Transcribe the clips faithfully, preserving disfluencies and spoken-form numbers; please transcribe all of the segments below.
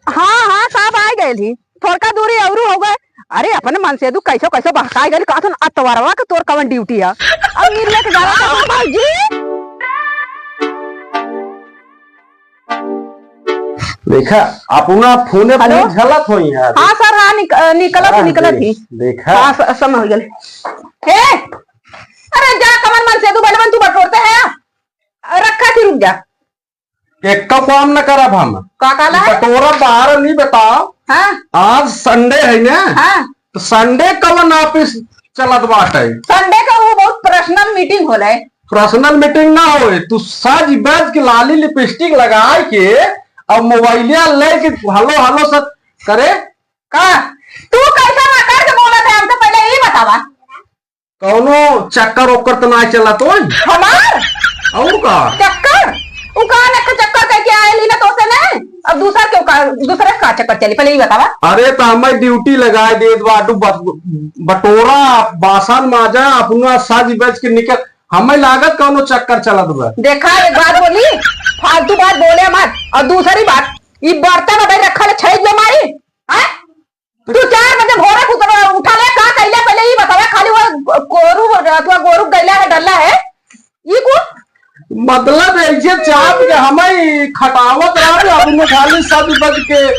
हाँ, हाँ, सब आइ गइल ही। थोड़का दूरी अउरू हो गए। अरे, अपने मनसेदू कैसो, कैसो बहकाइ गइल, कहत हन, "अतवरवा के तोर कवन ड्यूटी है?" अब नीर लेके जा रहा था, भौजी। देखा, अपना फोने हेलो? फोने झलत होई यार। हाँ सर, हाँ, निक-, अ, निकलत हाँ, ही, निकलत देख, ही। देखा। हाँ, स-, समय हो गइल। हे, अरे जा, कमर मन से तू बलवन तू बटोरते हैं। रखा थी, रुक जा। एक का काम न करब हम। का काला है? बटोरा बाहर नहीं बताओ। हाँ। आज संडे है ना? हाँ। तो संडे कवन ऑफिस चलत बाटे? संडे का वो बहुत पर्सनल मीटिंग होला है। पर्सनल मीटिंग ना होए, तू सज बज के लाली लिपस्टिक लगाए के और मोबाइलिया लेके हलो हलो सब करे। का? तू कैसा ना करके बोलत है हमसे, पहले ई बतावा। कौनो चक्कर ओक्कर त ना चलत होई? हमार? और का? चक्कर? उ का ना चक्कर कह के आयल ही ना तोसे ने? अब दूसर के का, दूसरे का चक्कर चली? पहले ई बतावा। अरे त हमें ड्यूटी लगाए देत बाटू, बट-, बटोरा, बासन माजा, अपना सज बज के निकल, हमें लागत कौनो चक्कर चलत बा। देखा, एक बात बोली, फालतू बात बोले मत। और दूसरी बात, ई बर्तन अबे रखल है, छेद में मारी, हैं? तू चार बजे भोरे उतर, उठा ले, का कैला पहले ई बतावा, खाली वो गो-, गोरू, तू गोरू गैला है, डल्ला है, ई कुल? मतलब ऐसे चाप के हमें खटावत रहा, अपने खाली सज बज के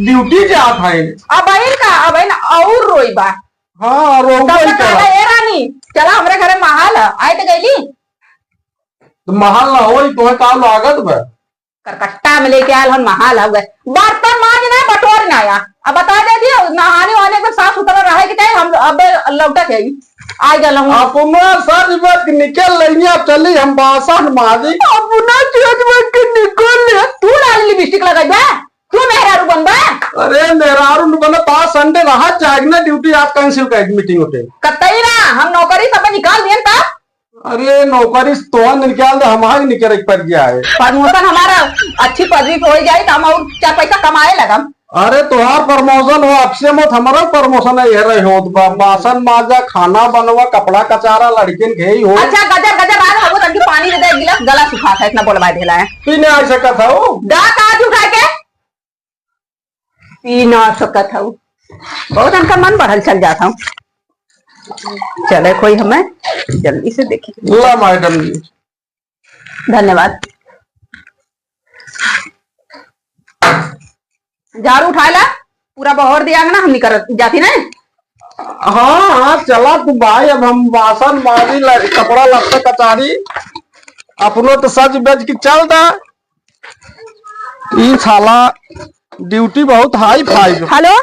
ड्यूटी जात है। अब आइन का, अब आइन और रोई बा। हाँ, रोई तब तक कहा। ए रानी, चला हमरे घरे महाल है, आए तो गईली। तो महाल ना होई, तोहे का लागत बा? करकट्टा में लेके आयल हन, नहा ला हुआ। बर्तन माज ना, बटोर ना आया। अब बता दे दिया, नहाने वाले एकदम साफ सुथरा रहे के चाहे, हम अब लौटा के आई। आ गल हूँ। अपना सज बज के निकल रही है, अब चली हम बासन माजी। अपना सज बज के निकल ले। तू लाल लिपस्टिक लगाई बा? तू मेहरारू बनबा? अरे मेहरारू न बना, पाँच संडे रहा, जागना ड्यूटी आप कैंसिल कर मीटिंग होते। कतई ना, हम नौकरी सब निकाल दिए तब। अरे नौकरी से तोहन निकाल दे, हमारे निकले के पड़ गया है। प्रमोशन हमारा अच्छी पदवी पे हो जाए तो हम और चार पैसा कमाए लगम। अरे तोहार प्रमोशन हो, आपसे मत हमारा प्रमोशन है, ये रहे होत बा, बासन माजा, खाना बनवा, कपड़ा कचारा, लड़किन के ही हो। अच्छा गजर गजर आ रहा हो, तनकी पानी दे दे, एक गिलास गला सुखा था, इतना बोलवा देला है। पीने आ सकत हो। दा का उठा के पी ना सकत हऊ। बहुत अनका मन बढ़ल चल जात हऊ। चले कोई हमें जल्दी से देखी। ला मैडम जी। धन्यवाद। झाड़ू उठा ला, पूरा बहोर दिया ना, हम निकर जाती ना। हाँ, हाँ, चला तू भाई, अब हम बासन माजी ला, कपड़ा लत्ता कचारी, अपनो तो सज बज के चल दा। ई साला ड्यूटी बहुत हाई फाई। हेलो,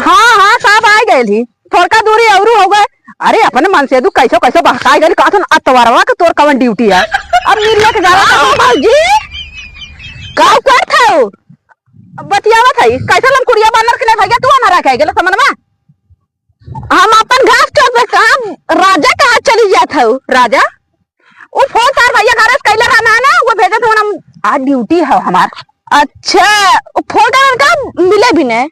हाँ, हाँ, सब आ गए ही, थोड़का दूरी औरू हो गए। अरे, अपने मन से तू कैसो, कैसो बहकाए गए, कहत हन, "अतवरवा के तोर कवन ड्यूटी है?" अब नीर लेके जा रहा था, भौजी, का करत हऊ? अब बतियावत है, कैसे लमकुड़िया बानर के नहीं भैया, तू हमारा कह गेला समझ में? हम अपन घास चोर पे काम राजा के हाथ चली जात हऊ। राजा? उ फोन तार भैया घर से कैले रहना है ना, वो भेजत हूँ हम, आज ड्यूटी है हमार। अच्छा, उ फोन तार का मिले भी नहीं।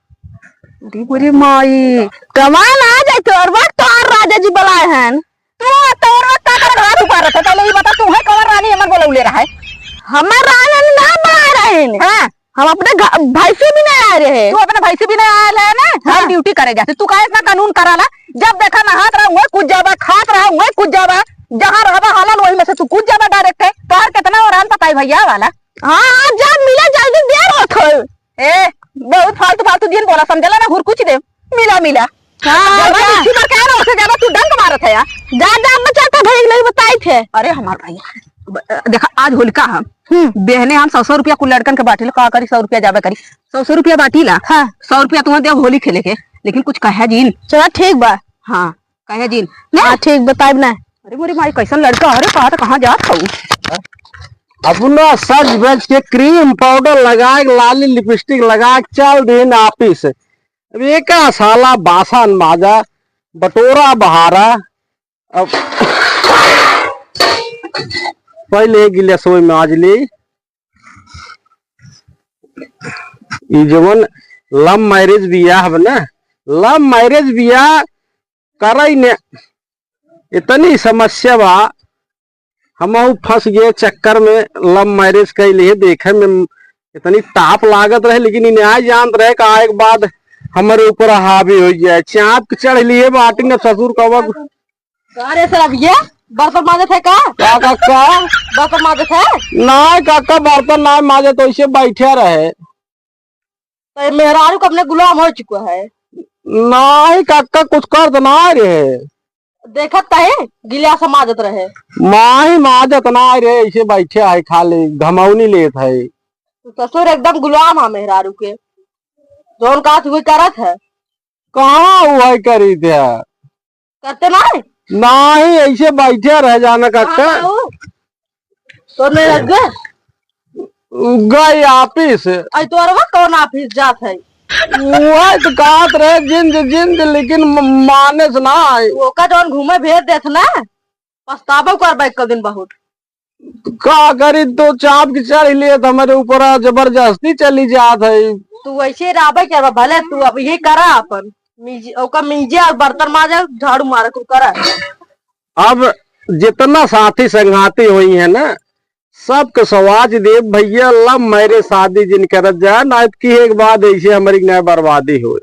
अरे बोले माई, कमाल आ जाए तो और वक्त तो और राजा जी बुलाए हैं। तू तो और वक्त का कर घास उपारत है, पहले ये बता तू है कौन रानी हमर बोलौले रहा है? हमर रानी ना बुला रहे हैं। हाँ। हम अपने घ-, भैंसी भी नहीं आ रहे। तू अपने भैंसी भी नहीं आयल है ना? हाँ। हम ड्यूटी करे जाते। तू काहे इतना कानून कराला? जब देखा नहात रहा, वहीं कूद जाबा, खात रहा, वहीं कूद जाबा, जहाँ रहबा हालल, वहीं में से तू कूद जाबा डायरेक्ट है। तोहर कितना ओरान पता है भैया वाला? हाँ, हाँ, जब मिले जल्दी देर होत हो। ए, बहुत फालतू, फालतू जिन बोला, समझला ना, हुर कुछ दे। मिला, मिला। हाँ, जब जा। इसी बार कह रहा, उसे ज्यादा तू डंक मारत है यार। जा, जा, बचाता भाई, नहीं बताई थे। अरे हमार भाई, ब-, देखा, आज होलिका है। हम्म। बहने हम सौ सौ रुपया कुल लड़कन के बांटी लो, का करी, सौ रुपया जाबे करी, सौ सौ रुपया बांटी ला। हाँ। सौ रुपया तुम्हें देव होली खेले के, लेकिन कुछ कहे जीन। चला ठीक बा। हाँ, कहे जीन। हाँ, ठीक, बताइब ना। अरे मोरी माई, कैसन लड़का, अरे कहाँ तो कहाँ जात हऊ? अपना सज बज के क्रीम पाउडर लगाए के, लाली लिपस्टिक लगा के चल दिन ऑफिस। अब ये का साला बासन माजा, बटोरा बहारा, अब पहले एक गिलास ओए माज ली। ई जवन लव मैरिज बियाह बा ना, लव मैरिज बियाह करई ने, इतनी समस्या बा। हमहू फंस गए चक्कर में, लव मैरिज कई लिए, देखे में इतनी ताप लागत रहे, लेकिन ई नाहीं जानत रहे का एक बाद हमरे ऊपर हावी होइ जाए। चाप के चढ़ लिए बाटी न ससुर कबक। अरे सर, अब ये बर्तन माजत है का? का काका? बर्तन माजत है? नाहीं काका, बर्तन नाहीं माजत, वैसे बैठे रहे। तो ये मेहरारू का अपने गुलाम होइ चुका है। नाहीं काका, कुछ करत नाहीं रहे। देखत काहे गिलास माजत रहे? माई माजत नाहीं रहे, ऐसे बैठे है, खाली घमौनी लेत है। तो ससुर एकदम गुलाम है मेहरारू के, जौन कहत वही करत है। कहाँ वही करी थे? करते नाहीं? नाहीं, ऐसे बैठे रह जाना काका। कहाँ गए वो? तो नहीं लग गए? गए office। आई तो अरवा कौन office जात है? वही तो कहत रहे, जिंद, जिंद, लेकिन म-, माने से नाहीं। ओका जौन घूमे भेज देत ना, पछताबो करबे एक दिन बहुत। का करी, तो चाप के चढ़ लिए तो हमरे ऊपर जबरदस्ती चली जात है। तू वैसे रहबे करबा, भले तू अब यही करा अपन, मीजे, ओका मीजे और बर्तन माजे, झाड़ू मारे, कुल करा। अब जितना साथी संगाती होई है ना, सबके सवाज देब भैया, love marriage शादी जिन करत जा, नाहीं तो कि एक बाद ऐसे हमरी ना बर्बादी होई।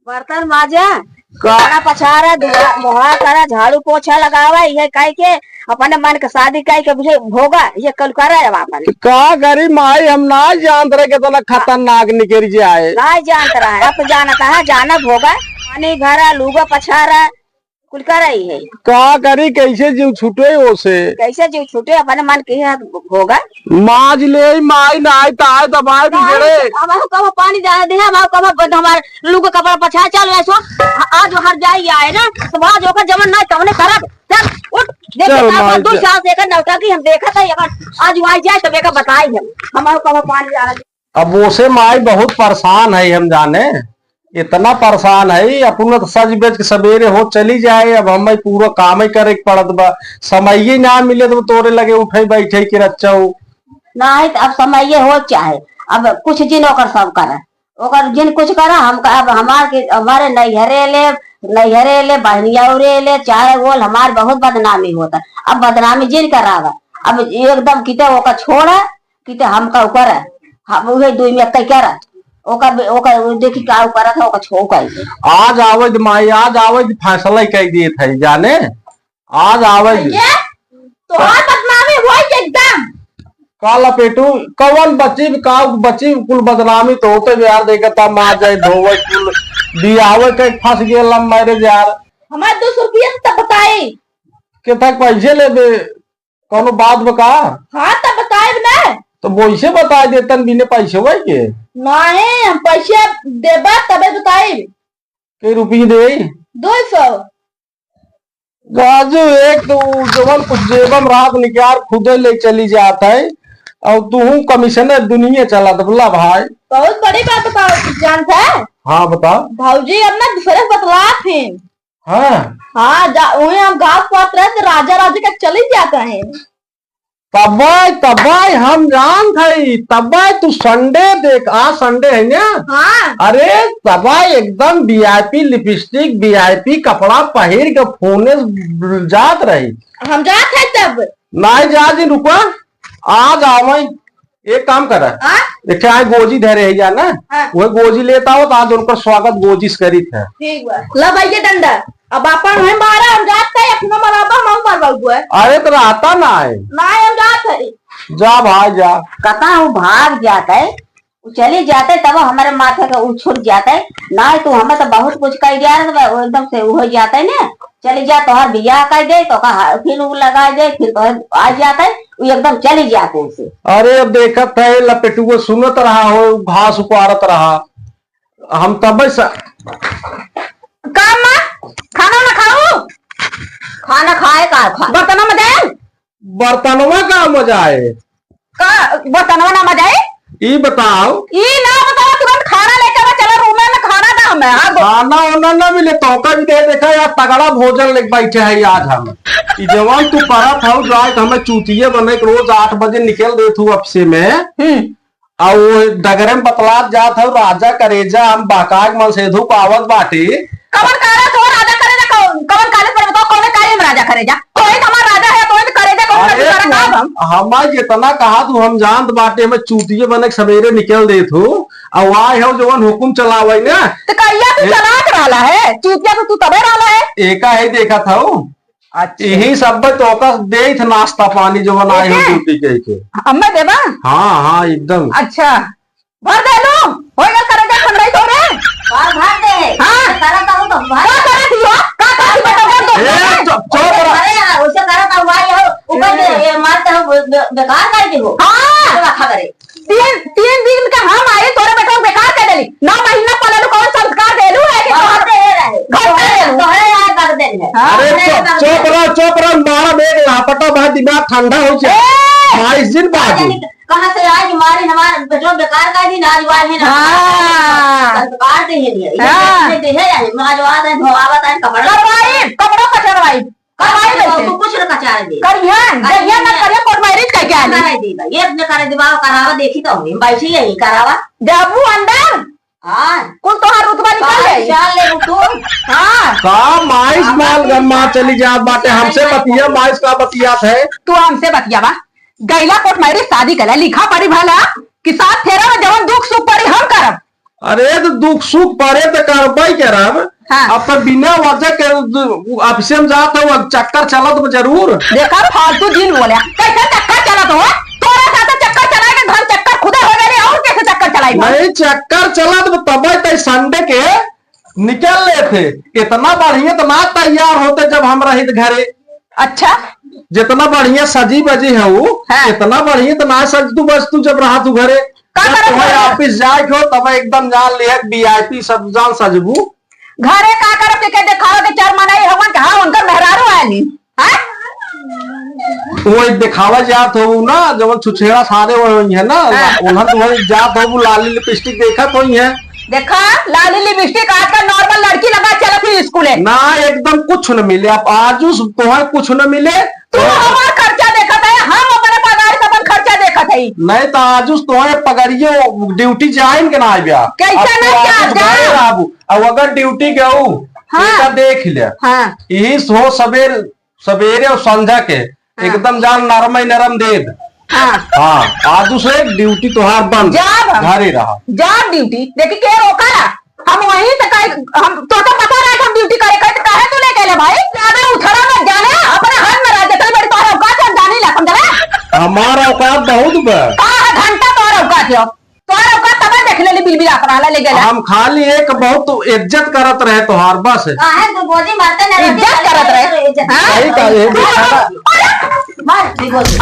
बर्तन माजा, का? खाना पछारा, दुआ, मुहा करा, झाड़ू पोछा लगावा, ये कह के अपने मन के शादी कह के बुझे भोगा, ये कल करा अब आपन। तो का करी माई, हम ना जानत रहे कितना खतरनाक निकल जाए। ना जानत रहे, अब तो जानत है, जाना भोगा, पानी भरा, लूगा पछारा, कुल करा ही है। का करी, कैसे जीव छूटे ओसे? कैसे जीव छूटे, अपने मन के है भोगा। माज ले माई, नाई ताय दबाए नाई, बिगड़े। हमारे कब पानी डाल दे, हमारे कब हमारे लुक कपड़ा पछा चल रहे सो। आज हर जाई आए ना, तो आज ओकर जवन ना तवने करब। चल, उठ, देख चल, के माई दो जा। साल से एकर नौटंकी हम देखत है, एकर आज वो आई जाए, तब एकर बताई हम। हमारे कब पानी डाल दे। अब ओसे माई बहुत परेशान है, हम जाने, इतना परेशान है। अपन तो सज बज के सबेरे हो चली जाए, अब हमें पूरा काम ही करे के पड़त बा, समय ही ना मिले तो तोरे लगे उठे बैठे के रच्चऊ। नाहीं तो अब समय ये हो चाहे, अब कुछ जिन ओकर सब करे, ओकर जिन कुछ करे, हम अब हमार के, हमारे नैहरे ले, नैहरे ले, बहनिया रे ले, चाहे बोल, हमार बहुत बदनामी होता। अब बदनामी जिन करावा, अब एकदम किते ओकर छोड़ा, कि ते हम का ऊपर है, हम उहे दुई में कई कर, ओका, ओका देखी का ऊपर है, ओका छो कई। आज आवे दे माई, आज आवे दे, फैसला ही कई दिए थे जाने, आज आवे दे। ये तोहार बदनामी होई एकदम। का लपेटू, कवन बची, का बची, कुल बदनामी तो होते बे यार, देखता माँ जाए धोवे कुल, बियावे के फंस गए love marriage यार। हमारे दो सौ रुपया से तब बताई। कितना पैसे लेबे? कौनो बात बा का? हाँ, तब बताएब ना। तो वैसे बताए देतन बिने पैसे वही के। नहीं, हम पैसे देबा तबे बताएब। के रुपये दे? दो सौ। राजू, एक तो जवन कुछ जेबम रात निकाल खुदे ले चली जात है, और तू कमीशनर दुनिया चला दबला भाई। बहुत बड़ी बात बताओ, कुछ जानता है? हाँ, बता। भौजी अब ना दूसरे से बतला फिर। हाँ। हाँ, जा, वही हम घास पात रहे तो राजा राजा का चली जाता है। तबे, तबे हम जानत हई, तबे तू Sunday देख, आज Sunday है ना? हाँ। अरे, तबे एकदम VIP lipstick, VIP कपड़ा पहिर के फोने जात रही। हम जात है तब। नाहीं जा जी, रुका, आज आवई। एक काम करा, हाँ? एक ठे आए गोजी धरे है या ना, हाँ। वह गोजी लेता हो तो आज उनकर स्वागत गोजी से करीत है। ठीक बा, ला भैया डंडा, अब आपन है मारा, हम जात है, अपना मराबा हम मरवा हुआ है। अरे तो रहता ना है। ना है, हम जात है। जा भाई जा। कता हूँ भाग जात है, उ चली जात है, तब हमारे माथे का उ छूट जात है। ना है, तू हमें तो बहुत कुछ कह दिया रे, वो एकदम से उ हो जात है ना। चली जा, तोहर बियाह कर दे, तो कहा, फिर उ लगा दे, फिर तोहर आ जात है, उ एकदम चली जात है उसे। अरे, अब देखत है, लपेटुओ सुनत रहा हो, घास उपाड़त रहा, हम तब से। का माँ, खाना ना खाऊ? खाना खाए का खा? बर्तनों में दे। बर्तनवा का मजा आए? का बर्तनवा ना मजा आए? ई बताओ। ई ना बताओ, तुरंत खाना लेके आवा, चला रूम में खाना दा हमें। हाँ, दो- खाना वाना ना मिले, तोका भी दे देखा यार, तगड़ा भोजन लेके बैठे है आज हम। ई जवान तू परत हऊ, जाए तो हमें चूतिये बने के रोज आठ बजे निकल देत हऊ अफसे में। हम्म। आ वो डगरे में बतलात जात हऊ, राजा करेजा, हम बहकाए के मन से धूप आवत बाटी। कवन काले तो राजा करेजा, कवन, कवन काले पर बताओ, कौन काले में राजा करेजा? कोई तो हमार राजा है, कोई तो करेजा, अरे तू हम, हमार जितना कहा तू हम जानत बाटे, हमें चूतिए बने के सवेरे निकल देत हो, अउ आए हो जवन हुकुम चलावे ना। तो कहिया तू ए- चलात रहला है, चूतिया तो तू तबे रहला है। एका ही देखत हो। अच्छा। यही सब तो ओका देत नाश्ता पानी जवन आए हो एके? ड्यूटी के, के। हमें देबा? हाँ, हाँ, एकदम। अच्छा। भर देलू, होइ गल करेजा ठंडाई तोरे। का भर दे? हाँ। तो करत हूँ तो भर का दे। करत हियो? का करत हियो? बता दो। ए, चुप, चुप रह। अरे यार, उसे करत हूँ, भाई हो, ऊपर दे, ये मारते हो, बे-, बे-, बेकार कर दे हो। हाँ। ये रखा करे। तीन, तीन दिन के हम आई, तोरे बेटा बेकार कर देली। नौ महीना पलल कौन संस्कार देलू है कि घर घर दे रहे। घर दे रहे। तोहरे यार बगदन है। हाँ। अरे तोहरे चुप, बगदन चुप है। रह, चुप रह, मारा देख लापटा भाई, दिमाग ठंडा हो जाए। ए! बाईस दिन बाद। कहाँ से आज मारी हमार पेट्रोल बेकार कर दी ना, आज वार है ना। हाँ। संस्कार दे है नहीं। हाँ। इतने दे है, आज आज वार है, धोआवत है, कपड़ा। करवाई, कपड़ा कचरवाई। करवाई हाँ, कैसे? तू कुछ न कचार दे। करिहन, करिहन। जहिया न करे, कोर्ट मैरिज कह के आली। करे दे भाई, ये अपने करे दे बाबा, करावा देखी तो हम बैठी यही, करावा। जाबू अंदर। हाँ। कुल तोहार रुतबा निकल जाई। शाल ले तू। हाँ। का माइस माल गम्मा चली जात बाटे, हमसे बतिया, माइस का बतियात है? तू हमसे बतियावा। गैला कोर्ट मैरिज शादी कैला, लिखा पढ़ी भला कि सात फेरा में जवन दुख सुख पड़ी हम करब। अरे तो दुख सुख पड़े तो करबे करब। हाँ। अब तो बिना वजह के दु-, अब से हम जात हो, अब चक्कर चलत बा जरूर। देखा फालतू जिन बोले, कैसे चक्कर चलत हो? तोरे साथ चक्कर चलाए के घर चक्कर खुदे हो गए और कैसे चक्कर चलाई? नहीं, चक्कर चलत बा तबे तई संडे के निकल लेत है। इतना बढ़िया तो ना तैयार होते जब हम रहित घरे। अच्छा। जितना बढ़िया सजी बजी है वो, हाँ। इतना बढ़िया तो ना सज तू बस तू जब रहा तू घरे। का जब करत तुम्हें रहे? ऑफिस जाए के हो तब एकदम जान लिया वीआईपी सब जान सजबू। घरे का करब के, के देखावे के चार मनई हवन के, हाँ, उनकर मेहरारू आली। हाँ? वो एक दिखावा जात हो ना, जब छुछेड़ा सारे वो होई है ना, हाँ। उन्हन तुम्हें जात हो, वो लाली लिपस्टिक देखत होई है। देखा, लाली लिपस्टिक आजकल नॉर्मल लड़की लगा चलत हुई स्कूले। ना, एकदम कुछ न मिले। अब आजू तुम्हें कुछ न मिले। तू हमार खर्चा देखत है, हम अपने पगार से अपन खर्चा देखत है। नहीं तो आजू तुम्हें पगड़ियो ड्यूटी जाइन के ना आइब्या। कैसे अब ना तो जा, आजू जा। घरे रहबू। अब अगर ड्यूटी गऊ, हाँ। तो देख ले। हाँ। यही सो सवेर सवेरे और संझा के हाँ। एकदम जान नरम ही नरम देब। हाँ। हाँ, आज से ड्यूटी तोहार बंद। जाब हम। घरे रहा। जाब ड्यूटी। देखी के रोका? हम वहीं से कहे, हम तो, तो पता रहा कि हम ड्यूटी करे, कहे तो काहे तू लेके ले भाई? ज्यादा उथड़ा मत जाने, अपने हाथ में रह, जितनी बड़ी तोहर औकात है, हम जानी ला, समझला? हमार औकात बहुत बा। का है घंटा तोहर औकात है? तोहर औकात तबे देख लेली, बिलबिलात रहला, ले गेला। हम खाली एक बहुत इज्जत करत रहे तोहार, बस। काहे तू गोदी मारते नहीं रहती, इज्जत करत रहे। इज्जत। हाँ? सही कहा, ये देखा ना। मार, दी गोदी।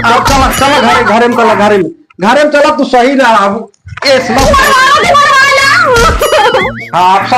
अब चला, चला घरे, घरे में चला, घरे में। घरे में चला, तू सही रहा। अब ये सुनो। मरवाओ, मरवाओ। हाँ, आप सब